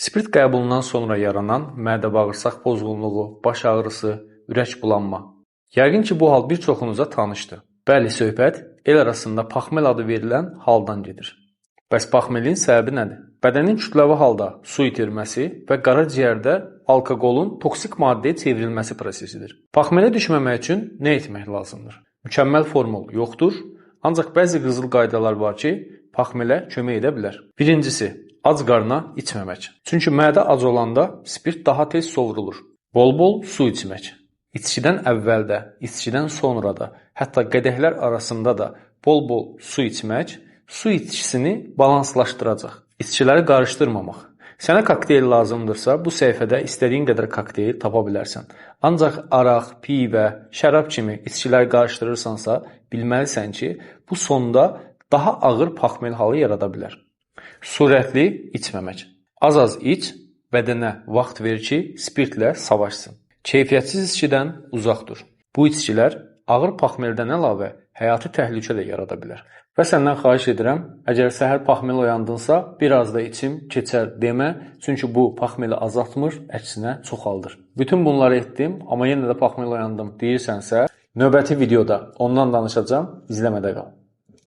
Spirt qəbulundan sonra yaranan mədə-bağırsaq pozğunluğu, baş ağrısı, ürək bulanma. Yəqin ki, bu hal bir çoxunuza tanışdır. Bəli, söhbət el arasında paxmel adı verilən haldan gedir. Bəs paxmelin səbəbi nədir? Bədənin kütləvi halda su itirməsi və qaraciyərdə alkoqolun toksik maddəyə çevrilməsi prosesidir. Paxmelə düşməmək üçün nə etmək lazımdır? Mükəmməl formul yoxdur, ancaq bəzi qızıl qaydalar var ki, paxmelə kömək edə bilər. Birincisi, ac qarına içməmək. Çünki mədə ac olanda spirt daha tez sovrulur. Bol-bol su içmək. İçkidən əvvəl də, içkidən sonra da, hətta qədəhlər arasında da bol-bol su içmək su içkisini balanslaşdıracaq. İçkiləri qarışdırmamaq. Sənə kokteyl lazımdırsa, bu səhifədə istədiyin qədər kokteyl tapa bilərsən. Ancaq araq, pivə, şərab kimi içkiləri qarışdırırsansa, bilməlisən ki, bu sonda daha ağır paxmel halı yarada bilər. Sürətli içməmək. Az-az iç, bədənə vaxt ver ki, spirtlə savaşsın. Keyfiyyətsiz içkidən uzaq dur. Bu içkilər ağır paxmeldən əlavə həyati təhlükə də yarada bilər. Və səndən xahiş edirəm, əgər səhər paxmel oyandınsa, biraz da içim keçər demə, çünki bu paxmeli azaltmır, əksinə çoxaldır. Bütün bunları etdim, amma yenə də paxmel oyandım deyirsənsə, növbəti videoda ondan danışacağam, izləmədə qal.